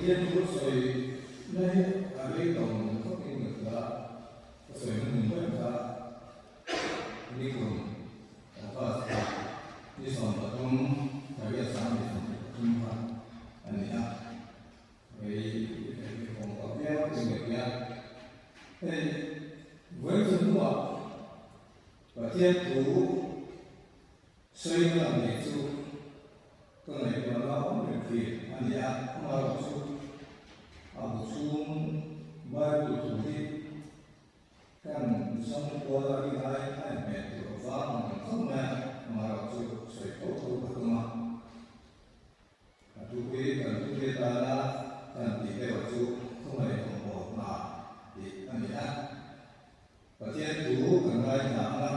Pathian thu sawi na hi a rei tawh lo khawp in ka hria a, ka sawi na hmun ber kha nikum August thla ni 13 pariat 2023 kha a ni a, rei i awm tawh viau in ka hria. Hei vawi chu hnuah Pathian thu Sawi na lam leh chu ka ngaihtuah na awm reng thin a ni a, amaherawh chu a bu chhung Bible thu hi kan zawng kual a rin ai a inhmeh tur avang ang reng khawp mai a, amaherawh chu sawi tho tho ka tum a. A thupui kan thupui atana kan tih erawh chu khawngaih awm hna tih a ni a. Pathian thu kan ngaithla ang a.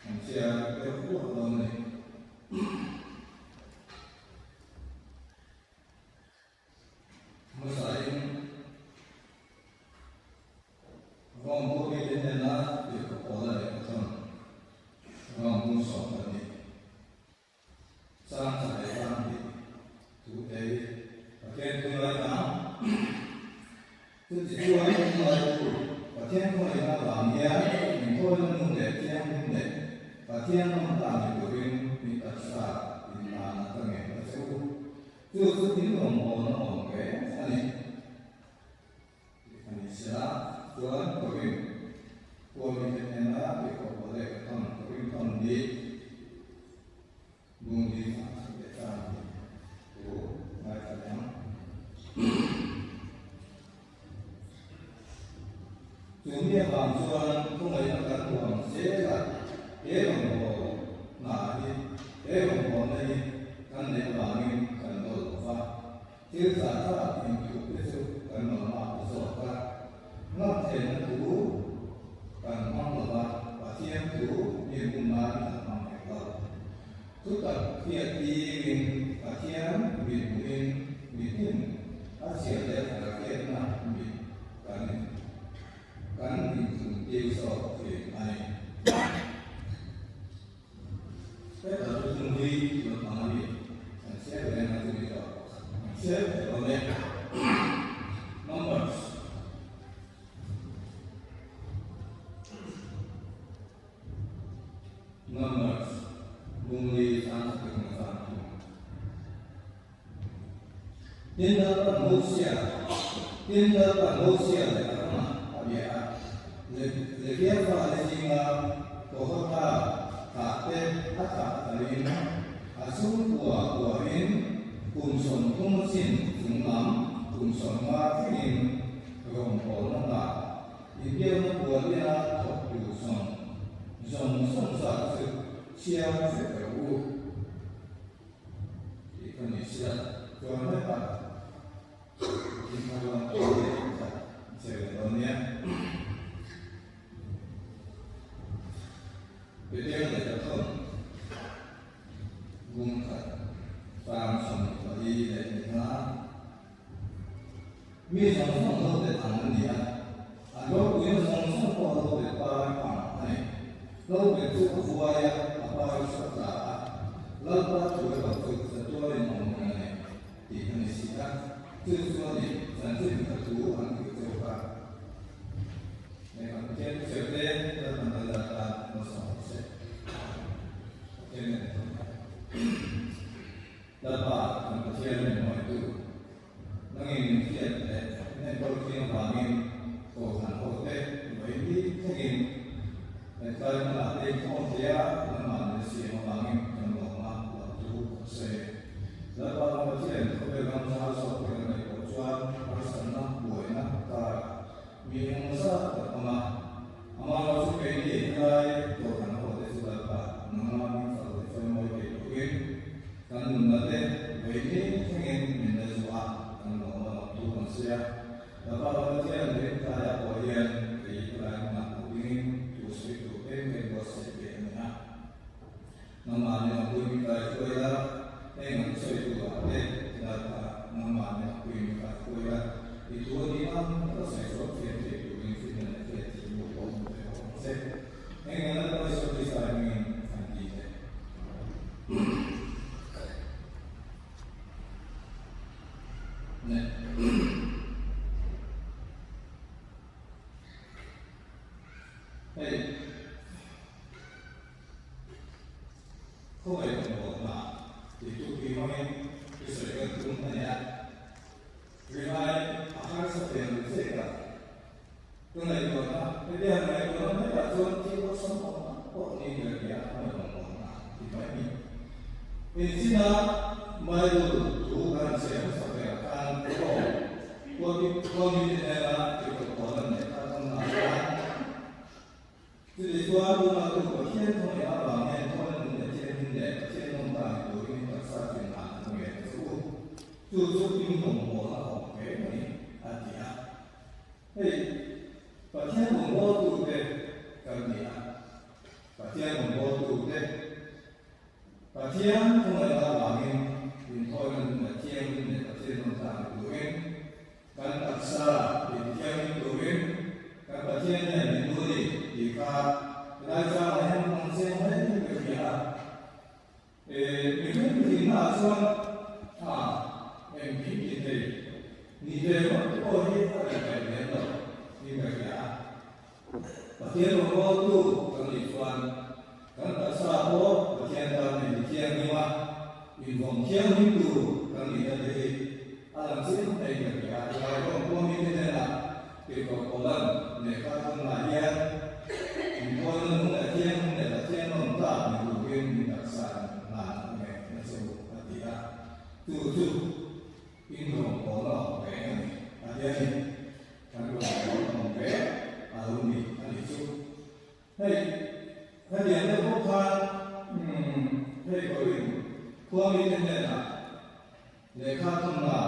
Kan chhiar deuh ruah dawn a ni. Hmasain Rom khawpite hnena tirhkoh Paula lehkha thawn Rom bung 12. Chang tha leh chang hnih thu te hi Pathian thu ngai tang. Chuti chuan thu ngai tu Pathian khawngaihna avang hian min thawina nung leh thianghlim leh Pathian ram ta ni turin min taksa inhlan a ka ngen ta che u. Chu chu in rawngbawlna awm reng a ni. Tih a ni sia chuan Korin Kualmite hnena tihkhawp aw leh ka thawn Korin thawn hi bung hi a khat leh ta a ni thu ngaithla leh ang. Chu mi avang chuan khawngaihna kan hmu ang zel a, he rawngbâwl hna hi, he rawngbâwlna hi kan neih avangin kan dawl lo va. Thil zah thlak inthup te chu kan rawn lak ta zawk a, ngam theihna thu kan hmang lo va, Pathian thu mi bum nan kan hmang hek lo. Thutak hriat tirin Pathian mit hmuhin mitin a chhiar leh a hriatna mit kan kan inthun tir zawk thin a ni. Heta chu thung hi lam ang a ni. An chhiar reng a chumi chu an chhiar thei awm e. Numbers. Numbers. Bungli sang khat leh sang thum. Tin Lalpa Mosia, Tin Lalpa Mosia leh Arona a bia a, Levia fate zinga Kohotha thahte a thah tharin a chhungkua kuahin kum 30 chin chung lam kum 50 thlengin rawngbawlna hna inbiakna kualina thawk tur zawng zawng zawng zat chu chhiar vek rawh u. Tih ka ni sia, chuan hetah in thar lam pawh hi khat che ve dawn nia. Peter leh ka thawn bung khat tang 24 leh ni hna. Mi zawng zawng lo bet ang an ni a, an ropuina zawng zawng pawh lo bet par ang a ni. Lo bet chu a vuai a, a par chu a tla a, Lalpa thu erawh chu zatuarin a awm reng a ni, tih a ni si a. Chu chu a ni, chanchin tha thu an hrilh cheu kha. Eng Pathian thusawi te Lalpan Lal atan malsawm rawh se. Pathian nen a thawm kha. Lalpa kan Pathian min hmangaihtu, nangin min hriat leh min enkawl thin avangin Kohhran hote vawi thlengin hetlai hmunah te inkhawm thei a, nangmah min siam avangin kan lawm a, lawmthu kan sawi. Lalpa kan Pathian khawvel ram zau zawk te kan ngaihtuah chuan harsatna, buaina, Hei khawngaih rawngbawlna tih tu tui hmangin i sawi kan tum a nia. Rinai a harsa ve ang zek a. Ka ngaihtuahna, hetia ngaihtuahna maiah chuan thil awlsam awm tak pawh ni ber nia khawngaih rawngbawlna tih mai a ni. Inchina Bible thu kan chhe hmasa berah khan aw Khuami te hnena tirhkoh pawl an neih kha thawmhnaw khan Chutih chuan tunah chu Pathian khawngaih avang hian thawn a nun leh thianghlim leh Pathian nawm ta ni turin taksa chu in hah a nge ta chu u. Chu chu in rawngbawlna a awm reng a ni, a ti a. Hei, Pathian rawngbawltute kan ni a, Pathian rawngbawltute Pathian khawngaihna avangin inthawina nun leh thianghlim leh Pathian nawm ta ni turin Kan taksa inthianghlim turin kan Pathian hian min duh a ni tih kha helai changah hian hmang chiang hle in ka hria a. Mihring thinna ah chuan a engkim ti thei ni ve ngawt te pawh hi a rinhlelh lem lo in ka hria a. Pathian rawngbawltu kan nih chuan kan taksa pawh Pathian tan a inthianghlim a, invawm thianghlimtu kan nihna te hi a lang chiang mai ka ti a. Tlai rawng pawh mite hnenah tirhkoh Paulan lehkha thawmnah hian inthawina nung leh thianghlim leh Pathian nawm tlak ni turin min taksa in hlan a nge na che u a ti a. Chu chu in rawngbawlna awm reng a ni a ti a ni. Kan rawngbawlna awm reng a lo ni a nih chu. Hei, hetiang deuh bawk khan umm hei Korin khua mite hnenah lehkha thawmna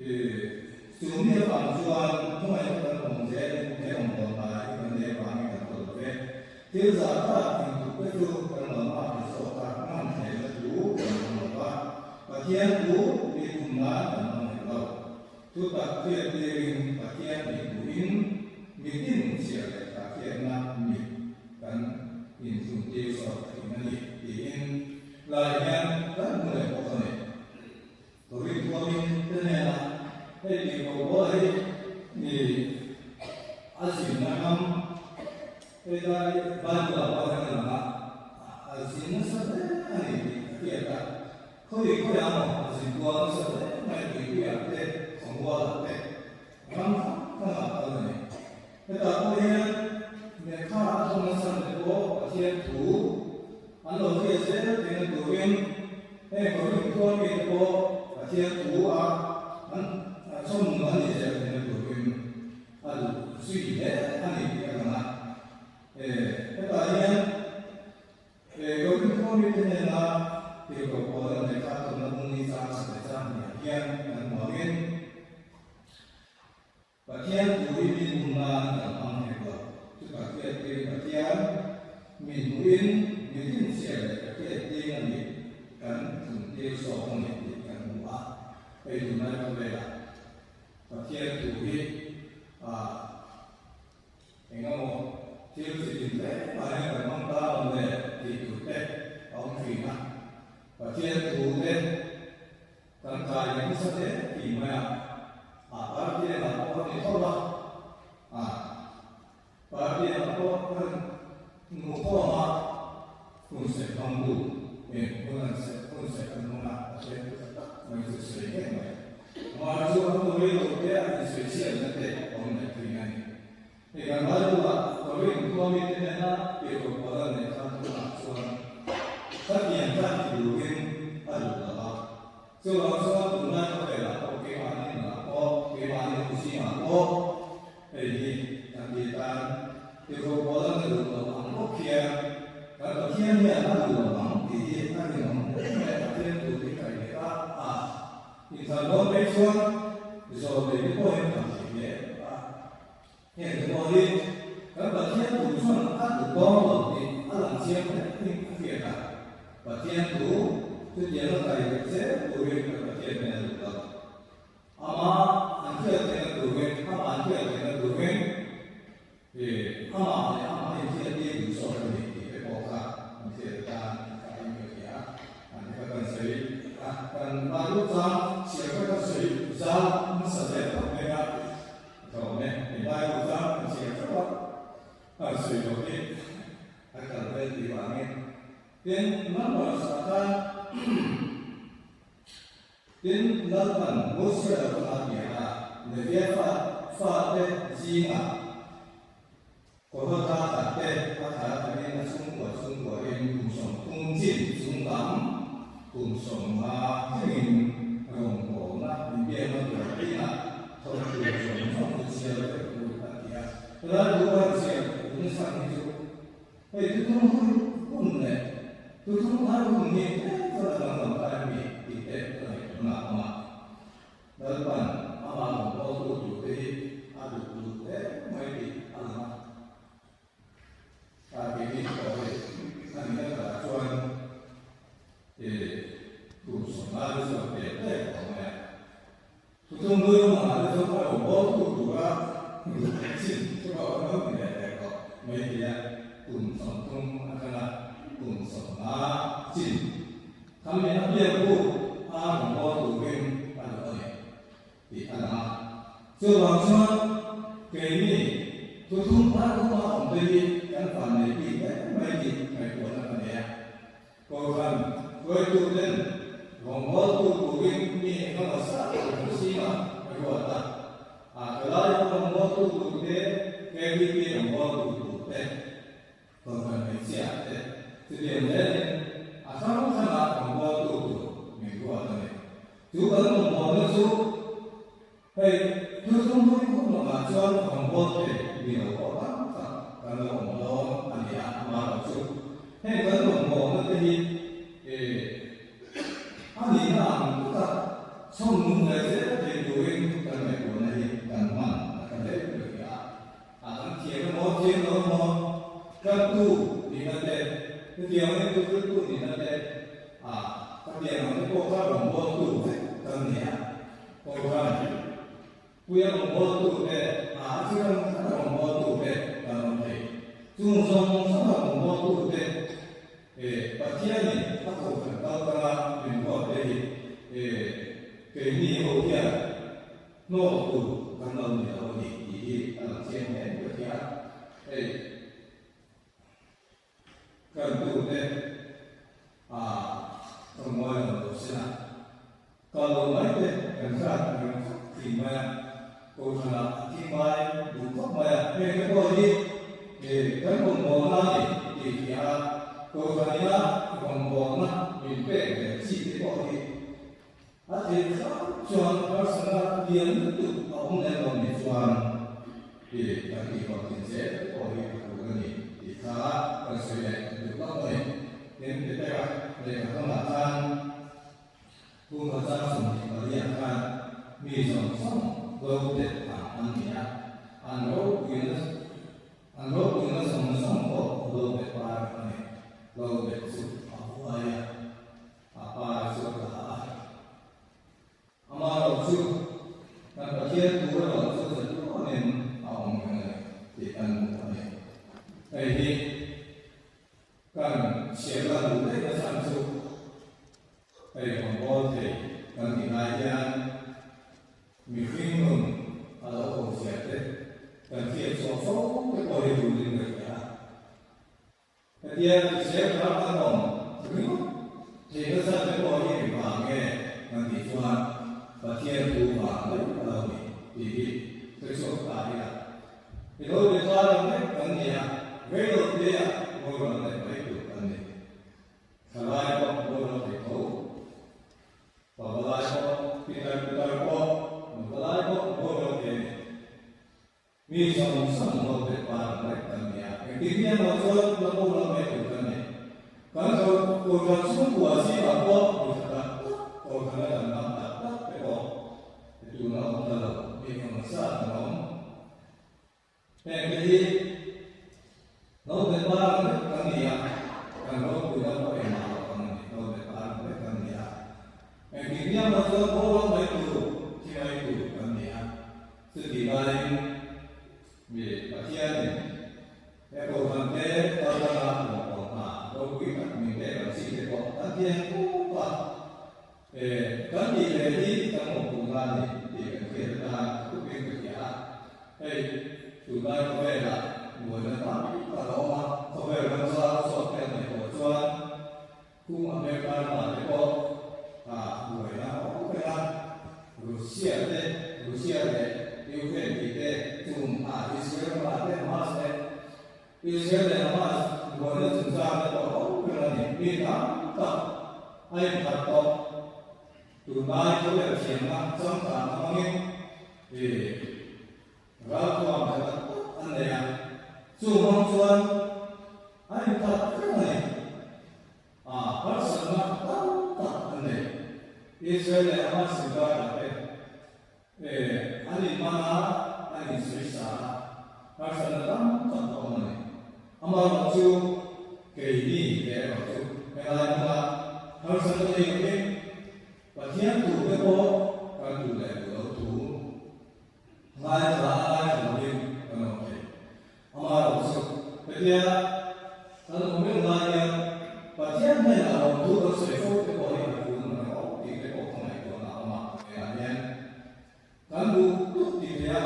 ih chu mi avang chuan khawngaihna kan awm zel he rawngbawlna hi kan nei avangin kan tawlh lo ve. Thil zah tak intuk te chu kan lo hma ti zawk a, ngam theihna thu kan hmang lo va, Pathian thu mi kum nan kan hmang hek lo. Thutak hriattirin Pathian nih duhin mitin chhiar leh thahhriatna mit kan inthuntir zawk thin a ni tiin lai hian kan hmu leh bawk a ni. Korin khuamin te hnena hei tih ko pawl hi ni a zinna ram hei lai Bible ah pawh hian a lang a, a zin nasa hle a ni tih ka hriat a, khawi khawi ah maw a zin kual nasa hle mai tuipuiah te khawmualah te ram hrang hrangah kal a ni. Hetah pawh hian lehkha a thawm nasa te pawh Pathian thu An lo hriat zel theihna turin heng Korin khua mite pawh Pathian thu a an chhawmnun a nih zel theihna turin a duh zui hle a ni tih a lang a. Hetah hian Korin khua mite hnena tirhkoh pawl an lehkha tawnna hmung ni chang khat leh chang hniah hian kan hmu angin, Pathian thu hi min hmu nan kan hmang hek lo. Chutah hriattir Pathian min hmuhin mitin chhiar leh ka hriattir a nih kan thuntir zawk a ni tih kan hmu a. Hei tunlai khawvelah Pathian thu hi ah eng emaw thil chi tin reng ah hian kan hmang ta awm le tih tur te a awm thin a. Pathian thu te Kan kai leh nasa hle tih mai a, a party engah pawh a ni tho a, a party engah pawh kan hmuh khawm a, hun seh hmangtu eng hun an seh hun seh kan hmang a, a hriat chu tha tak mai chu sawi ngei mai. Amah chu a hnu rei lo te a insawi chhiatna te a awm leh thin a ni. Hei kan Bible-ah Korin khua mite hnena tirhkoh Paula lehkha thunah chuan khatiang kha ti turin a duh lo a. Chuvang chuan tunlai khawvelah pawh keimahni nunah pawh, keimahni hu zingah pawh hei hi kan ti tan tirhkoh Paula na duh lo ang bawk hian kan Pathian hian a duh lo ang tih hi a rinawm hle mai a, Pathian thu hi kaih leh a, a inthlan dawn phei chuan zawh nei te pawhin kan thei hle a. Heng te pawh hi kan Pathian thu chuan a duh dawn lo tih a lang chiang hle in a hriat a. Pathian thu chutiang a kai leh zel turin kan Pathian hian a duh lo. Amah an hriat theihna turin, amah an hriat theihna turin i amah leh amah inhriat tir duh zawk a ni tih te pawh kha an hriat atan ka in ka hria a. An kha kan sawi a, kan Bible chang chhiar kha kan sawi zau hmasa zel phawt mai a. Ka awm e, i Bible chang kan chhiar theuh a. A sawi loh hi a kal vel tih vangin. Tin, numbers ah khan Tin, Lalpan Mosia lo kha a bia a, Levia fa fate zingah Kohata tah te a thar atangin a chhungkua chhungkuain kum 30 chin chung lam kum 50 thlengin rawngbawlna inbiakna tur inah thawktu zawng zawng chu chhiar vek tur a ti a. Helai thu a chhiar nasa hi chu hei thuthlung hun hun leh thuthlung thar hun hi tlem chuan a danglam ta em ni tih te ka ngaihtuahna a awm a. Lalpan amah rawngbawltu turte hi a duh duh hle mai tih a lang a. A keini pawh hei a nihna takah chuan kum 50 te chuan pek pek a awm mai a. Thutlung hlui awmah te chuan a rawngbawltu tura duh chin chu ka awm lo ni leh leh tawh mai thei a, kum 30 atanga kum 50 chin Khami a biak bu a rawngbâwl turin a duh a ni tih a lang a. Chuvang chuan keini thuthum thar khuma awmte hi kan van nei bik hle mai tih ngaihtuahna ka nei a. Kohhran hruaituten rawngbâwltu turin mi engemaw zat kohhran zingah a ruat a. A thalai pawh rawngbâwltu turte, KBP rawngbâwltu turte, Kohhran hmeichhia te chutiang zelin a hrang hrangah rawngbawltu tur min ruat a ni. Chu kan rawngbawlna chu hei thuthlung hlui hun lamah chuan rawngbâwl thei ni lo pawh tam tak kan lo awm dawn a ni a, amaherawh chu heng kan rawngbawlna te hi a nihna ang taka chhawm nung ve zel thei turin kan ngaihtuahna hi kan hman a tha hle ka hria a. A kan thiam emaw thiam lo emaw tlantu nihna te, hetiang entu riltu nihna te, a ka tiang ang te pawh kha rawngbawltu vek kan ni a. Kohhran puia rawngbawltu te, a a chi hrang hrang rawngbawltu te kan awm thei. Chung zawng zawng a rawngbawltu te Pathianin a kohhran kal tanga min ruat te hi keini ho hian Hnawk tur kan lo ni lo a ni tih hi a lang chiang hle ka hria. Hei kan tute a ka ngawi lo lo sin a, kal lo mai te kan hrat ang reng khawp thin mai a, Kohhranah a thi mai duh khawp mai a, heng te pawh hi kan rawngbawlna a ni tih hria a, Kohhranina rawngbawlna min pek ve chi te pawh hi A theih hrang chuan harsatna lian lutuk a awm lem lo nih chuan i kan tih hlawh thin zel pawh hi a tur a ni tih kha kan sawi leh duh lawk a ni. Tin, Petera lehkha hmangah khan Kum kha 24 ah khan mi zawng zawng lo bet ang an ni a, an ropuina an ropuina zawng zawng pawh lo bet par a ni. Lo bet chu a huai a. A pa chu a tla a. Amah lo chu kan Pathian thu erawh chu zatuanin a awm reng a ni tih kan hmu a ni. Hei hi kan chhiar lan duh daih na chhan chu hei rawngbâwl thei kan tih lai hian mihring nun a lo awmzia te kan hriat chhuah fo te pawh hi tulin ka hria a. Hetia hrisel thar kan awm ringawt theihna chan te pawh hi eng vang nge kan tih chuan Pathian thu vang mai a lo ni tih hi hre chhuak ta ila. I lo be thar ang vek kan ni a, reilo te ah boral leh mai tur kan ni. Thalai pawh boral thei tho. Pavalai pawh, pitar pitar pawh, nuvalai pawh boral thei a ni. Mi zawng zawng ho te par vek kan ni a, engtik ni emaw chuan la bo lo mai tur kan ni. Kan ko kohhran chhungkua zingah pawh mi tha tak tak, kohhrana kan hmang tak tak te pawh tuna awm ta lo, mi engemaw zat an awm. Heng te hi lo be par vek kan ni a, kan ropuina pawh engmah lo ang a ni, lo be par vek kan ni a. Engtik ni emaw chuan bo lo mai tur, thi mai tur kan ni a. Chutih laiin mi Pathianin he kohhrante kaltanga rawngbâwl hna ropui tak min pek ang chi te pawh kan thiam khawp a. Kan tih ve hi kan awmpumna a ni tih kan hriat atan thupin ka hria a. Hei, tunlai khawvelah buaina tam tak a awm a, khawvel ram zau zawk te an ngaihtuah chuan Kung America ramah te pawh buaina a awm reng a, Russia te, Russia leh Ukraine tih te chung ah Israel ramah te Hamas te Israel leh Hamas buaina chungchang te pawh a awm reng a ni. Mi tam tak a inkhat tawh. Tunlai khawvel thiamna changkang hmangin ralthuam tha tak tak an nei a, chu hmang chuan an inkhat reng a ni. A harsatna tam tak an nei. Israel leh Hamas inkarah te an inman a, an insawi sa a, harsatna tam tak a awm a ni. Amaherawh chu keini leh erawh chu helai hmuna harsatna nei lovin Pathian tur te pawh kan duh leh duh lo thu ngaithla a ngaithla lovin kan awm thei. Amaherawh chu hetia kan awm reng lai hian Pathian hnenah lawmthu kan sawi fo te pawh hi a phun ang emaw tih te pawh ka ngaihtuahna a awm a. Hengah hian kan duh duh tih theih a,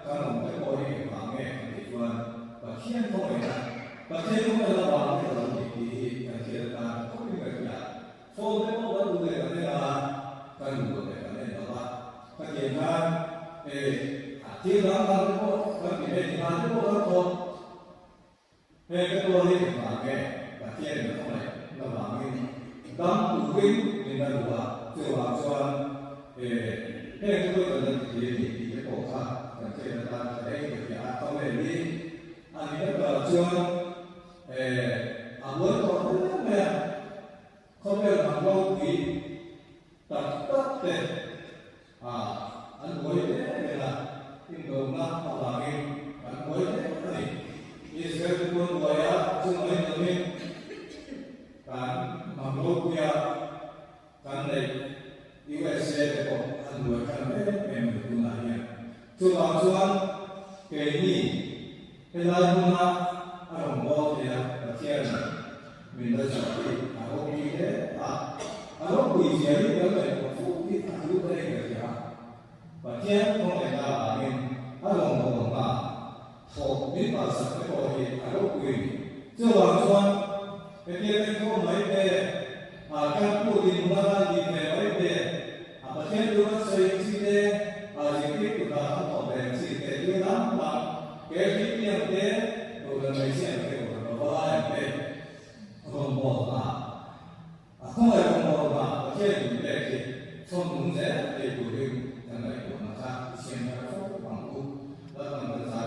kan awm te pawh hi engvang nge kan tih chuan Pathian khawngaihna, Pathian khawngaihna vang te ka lo tih tih hi kan hriat atan ka khawpin ka hria. Phone te pawh kan duh leh kan en a, kan duh loh leh kan en lo va. Khatiang khan e thil dang dang te pawh kan ti ve ti hna te pawh kan thawk. Heng te pawh hi engvang nge Pathian in a khawngaih na vangin dam turin min la duh a, chuvang chuan e heng te pawh hi kan la ti thei a ni tih te pawh kha kan hriat atan tha eng ka hria a, khawvel hi a ni na takah chuan e a buai tawh hle mai a. Khawvel ang ropui tak tak te ah an buai hle reng a, indawmna avangin an buai hle a ni. Israel te pawn buai a, chumai lovin kan mang ropuia kan neih USA te pawh an buai tan em em a ni tunah hian. Chuvang chuan keini helai hmuna a rawn bawl thei a, Pathian min la chhuah hi a ropui hle a, a ropui zia hi kan ngaihtuah fo hi a hlu ta em ka hria a, Pathian khawngaihna avangin a rawn bawl hna thawk min palsak te pawh hi a ropui a ni. Chuvang chuan hetia kan khawm mai te, a kan put inhmun atan dik ve mai te, A Pathian chu kan sawi ang chi te, a zirtir tu hna kan thawh ve ang chi te, thil dang dang, ke hri piang te, Kohhran hmeichhia ang te, Kohhran pavalai ang te, rawngbâwl hna, a khawngaih rawngbâwl hna Pathian in pek hi chhawn nung zel thei turin kan ngaihtuahna kha i siam thar fo ang u. Lalpan kan zai.